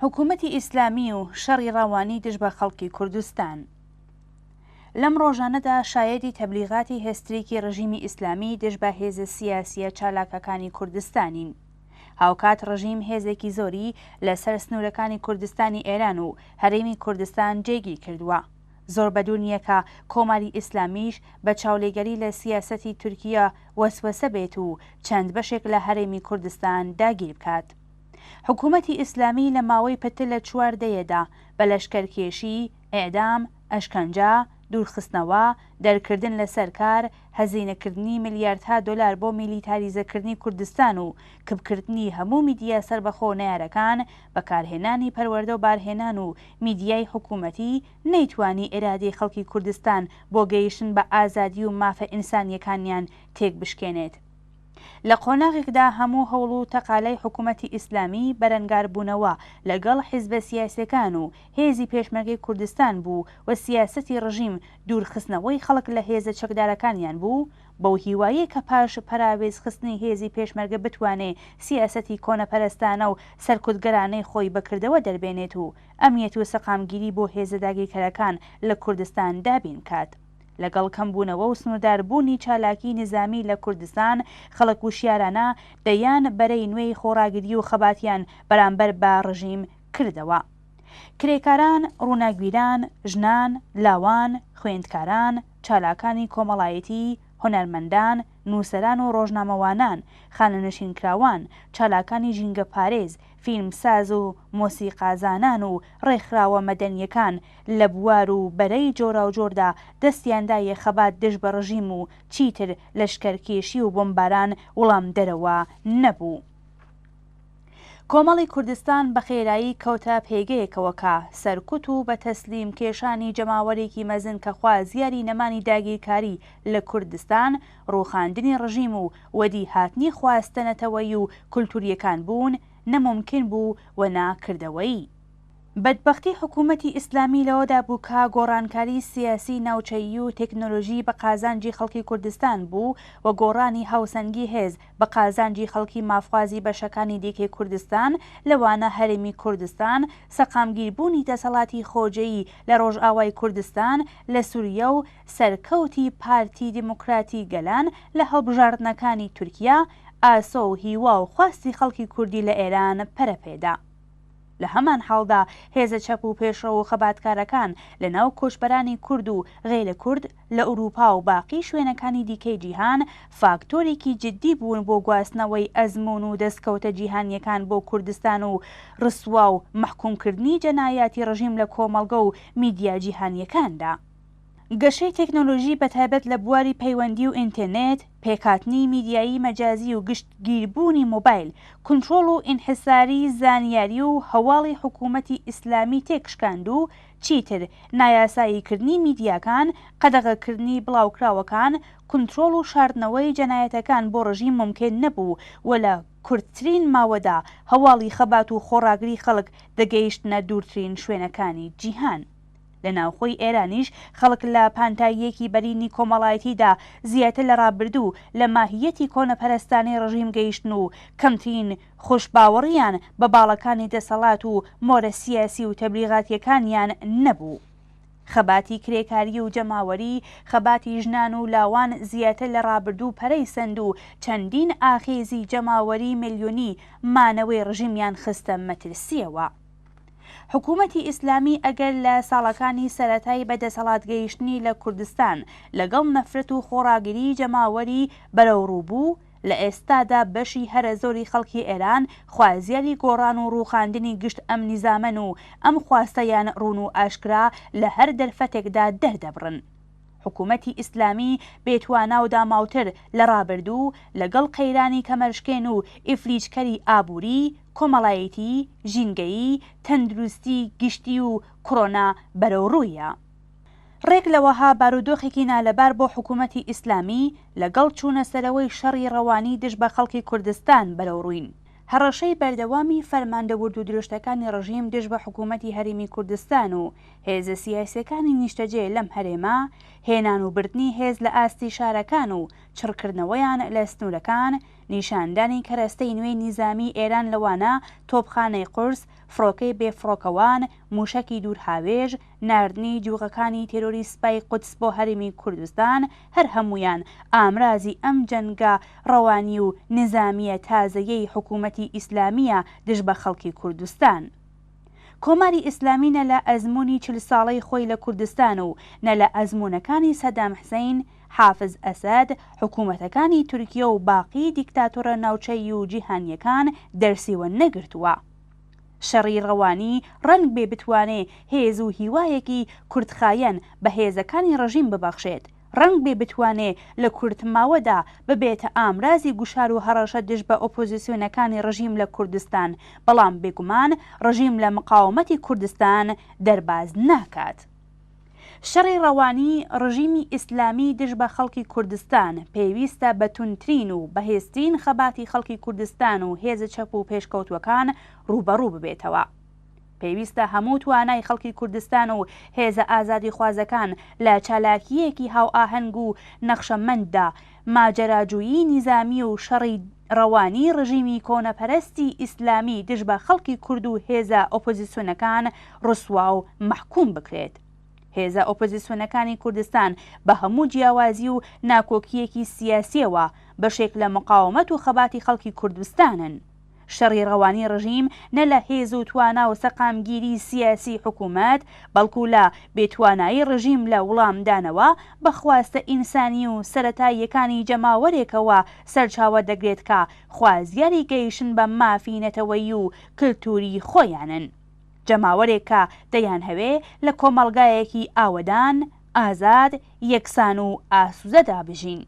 حکوومەتی ئیسلامی و شەڕی ڕەوانی دژ بە خەڵکی کوردستان. لەم ڕۆژانەدا شایەدی تەبلیغاتی هێستریکی ڕژیمی ئیسلامی دژ بە هێزە سیاسییە چالاکەکانی کوردستانین. هاوکات ڕژیم هێزێکی زۆری لە سەر سنوورەکانی کوردستانی ئێران و هەرێمی کوردستان جێگیر کردووە. زۆر بەدوور نییە کە کۆماری ئیسلامیش بە چاولێگەری لە سیاسەتی تورکیە وەسوەسە بێت و چەند بەشێک لە هەرێمی کوردستان داگیر بکات. حکوومەتی ئیسلامی لە ماوەی پتر لە چوار دەیەدا بە لەشکەرکێشی، ئێعدام، ئەشکەنجە، دوورخستنەوە، دەرکردن لە سەر کار، هەزینەکردنی ملیاردها دۆلار بۆ میلیتاریزەکردنی کوردستان و کپکردنی هەموو میدیا سەربەخۆ نەیارەکان، بەکارهێنانی پەروەردە و بارهێنان و میدیای حکوومەتی، نەیتوانی ئیرادەی خەڵکی کوردستان بۆ گەیشتن بە ئازادی و مافە ئینسانییەکانیان تێکبشکێنێت. لە قۆناغێکدا هەموو هەوڵ و تەقالای حکوومەتی ئیسلامی بەرەنگاربوونەوە لە گەڵ حیزبە سیاسیەکان و هێزی پێشمەرگەی کوردستان بوو و سیاسەتی ڕژیم دوورخستنەوەی خەڵک لە هێزە چەکدارەکانیان بوو بەو هیوایەی کە پاش پەراوێز خستنی هێزی پێشمەرگە بتوانێ سیاسەتی کۆنەپەرستانە و سەرکوتگەرانەی خۆی بە کردەوە دەربێنێت و ئەمنیەت و سەقامگیری بۆ هێزە داگیرکەرەکان لە کوردستان دابین بکات. لەگەڵ کەمبوونەوە و سنوورداربوونی چالاکیی نیزامی لە کوردستان، خەڵک وشیارانە دەیان بەرەی نوێی خۆڕاگری و خەباتیان بەرامبەر بە ڕژیم کردەوە. کرێکاران، ڕووناکبیران، ژنان، لاوان، خوێندکاران، چالاکانی کۆمەڵایەتی، هونەرمەندان، نووسەران و ڕۆژنامەوانان، خانەنشینکراوان، چالاکانی ژینگەپارێز، فیلمساز و مۆسیقازانان و ڕێکخراوە مەدەنییەکان لە بوار و بەرەی جۆراوجۆردا دەستیان دایە خەبات دژ بە ڕژیم و چیتر لەشکەرکێشی و بۆمباران وڵامدەرەوە نەبوو. کۆمەڵی کوردستان بە خێرایی کەوتە پێگەیەکەوە کە سەرکوت و بە تەسلیم کێشانی جەماوەرێکی مەزن کە خوازیاری نەمانی داگیرکاری لە کوردستان، ڕووخاندنی ڕژیم و وەدی هاتنی خواستە نەتەوەیی و کولتورییەکان بوون، نە مومکین بوو و نە کردەوەیی. بەدبەختی حکوومەتی ئیسلامی لەوەدا بوو کە گۆڕانکاری سیاسی ناوچەیی و تێکنۆلۆژی بە قازانجی خەڵکی کوردستان بوو و گۆڕانی هاوسەنگی هێز بە قازانجی خەڵکی مافخوازی بەشەکانی دیکەی کوردستان لەوانە هەرێمی کوردستان، سەقامگیربوونی دەسەڵاتی خۆجێیی لە ڕۆژئاوای کوردستان، لە سوریە و سەرکەوتی پارتی دیموکراتی گەلان لە هەڵبژاردنەکانی تورکیا، ئاسۆ و هیوا و خواستی خەڵکی کوردی لە ئێران پەرەپێدا. لە هەمان حاڵدا هێزە چەپ و پێشڕەو و خەباتکارەکان لە ناو کۆچبەرانی کورد و غەیرە کورد لە ئورووپا و باقی شوێنەکانی دیکەی جیهان فاکتۆرێکی جیددی بوون بۆ گواستنەوەی ئەزموون و دەستکەوتە جیهانییەکان بۆ کوردستان و ڕسوا و مەحکوومکردنی جەنایاتی ڕژیم لە کۆمەڵگە و میدیا جیهانییەکاندا. گەشەی تێکنۆلۆژی بەتایبەت لە بواری پەیوەندی و ئینتێرنێت، پێکهاتنی میدیایی مەجازی و گشتگیربوونی مۆبایل، کونترۆڵ و ئینحساری زانیاری و هەواڵی حکوومەتی ئیسلامی تێکشکاند و چیتر نایاساییکردنی میدیاکان، قەدەغەکردنی بڵاوکراوەکان، کونترۆڵ و شاردنەوەی جەنایەتەکان بۆ ڕژیم مومکین نەبوو و لە کورتترین ماوەدا هەواڵی خەبات و خۆڕاگری خەڵک دەگەیشتنە دوورترین شوێنەکانی جیهان. لە ناوخۆی ئێرانیش خەڵک لە پانتاییەکی بەرینی کۆمەڵایەتیدا زیاتر لە ڕابردوو لە ماهییەتی کۆنەپەرستانەی ڕژیم گەیشتن و کەمترین خۆشباوەڕییان بە باڵەکانی دەسەڵات و مۆرە سیاسی و تەبلیغاتییەکانیان نەبوو. خەباتی کرێکاری و جەماوەری، خەباتی ژنان و لاوان زیاتر لە ڕابردوو پەرەی سەند و چەندین ئاخێزی جەماوەری ملیۆنی مانەوەی ڕژیمیان خستە مەترسییەوە. حکوومەتی ئیسلامی ئەگەر لە ساڵەکانی سەرەتای بە دەسەڵات گەیشتنی لە کوردستان لەگەڵ نەفرەت و خۆڕاگریی جەماوەری بەرەوڕوو بوو، لە ئێستادا بەشی هەرە زۆری خەڵکی ئێران خوازیاری گۆڕان و ڕووخاندنی گشت ئەم نیزامەن و ئەم خواستەیان ڕوون و ئاشکرا لە هەر دەرفەتێکدا دەردەبڕن. حکوومەتی ئیسلامی بێتوانا و داماوتر لە ڕابردوو، لەگەڵ قەیرانی کەمەرشکێن و ئیفلیجکەری ئابووری، کۆمەڵایەتی، ژینگەیی، تەندروستی گشتی و کڕۆنا بەرەوڕوویە. ڕێک لە وەها بارودۆخێکی نالەبار بۆ حکوومەتی ئیسلامی، لەگەڵ چوونەسەرەوەی شەڕی ڕەوانی دژ بە خەڵکی کوردستان بەرەوڕووین. هەڕەشەی بەردەوامی فەرماندە ورد و درشتەکانی ڕژیم دژ بە حکوومەتی هەرێمی کوردستان و هێزە سیاسیەکانی نیشتەجێ لەم هەرێمە، هێنان و بردنی هێز لە ئاستی شارەکان و چڕکردنەوەیان لە سنوورەکان، نیشاندانی کەرەستەی نوێی نیزامیی ئێران لەوانە تۆپخانەی قورس، فڕۆکەی بێ فڕۆکەوان، مووشەکی دوورهاوێژ، ناردنی جوغەکانی تێرۆری سپای قودس بۆ هەرێمی کوردستان، هەر هەموویان ئامرازی ئەم جەنگە ڕەوانی و نیزامییە تازەیەی حکوومەتی ئیسلامییە دژ بە خەڵکی کوردستان. کۆماری ئیسلامی نە لە ئەزموونی چل ساڵەی خۆی لە کوردستان و نە لە ئەزموونەکانی سەدام حسەین، حافز ئەسەد، حکوومەتەکانی تورکیە و باقی دیکتاتۆرە ناوچەیی و جیهانییەکان دەرسی وەرنەگرتووە. شەڕی ڕەوانی ڕەنگبێ بتوانێ هێز و هیوایەکی کورتخایەن بە هێزەکانی ڕژیم ببەخشێت، ڕەنگبێ بتوانێ لە کورتماوەدا ببێتە ئامرازی گوشار و هەڕەشە دژ بە ئۆپۆزیسیۆنەکانی ڕژیم لە کوردستان، بەڵام بێگومان ڕژیم لە مقاومەتی کوردستان دەرباز ناکات. شەڕی ڕەوانی ڕژیمی ئیسلامی دژ بە خەڵکی کوردستان پێویستە بە توندترین و بەهێزترین خەباتی خەڵکی کوردستان و هێزە چەپ و پێشکەوتووەکان ڕووبەڕوو ببێتەوە. پێویستە هەموو توانای خەڵکی کوردستان و هێزە ئازادیخوازەکان لە چالاکییەکی هاوئاهەنگ و نەخشەمەنددا ماجەراجوویی نیزامی و شەڕی ڕەوانی ڕژیمی کۆنەپەرستی ئیسلامی دژ بە خەڵکی کورد و هێزە ئۆپۆزیسیۆنەکان ڕسوا و مەحکووم بکرێت. هێزە ئۆپۆزیسیۆنەکانی کوردستان بە هەموو جیاوازی و ناکۆکییەکی سیاسییەوە بەشێک لە مقاومەت و خەباتی خەڵکی کوردستانن. شەڕی ڕەوانی ڕژیم نە لە هێز و توانا و سەقامگیری سیاسی حکوومەت، بەڵکوو لە بێتوانایی ڕژیم لە وڵامدانەوە بە خواستە ئینسانی و سەرەتاییەکانی جەماوەرێکەوە سەرچاوە دەگرێت کە خوازیاری گەیشتن بە مافی نەتەوەیی و کلتووری خۆیانن. جەماوەرێک کە دەیانهەوێ لە کۆمەڵگایەکی ئاوەدان، ئازاد، یەکسان و ئاسوودەدا بژین.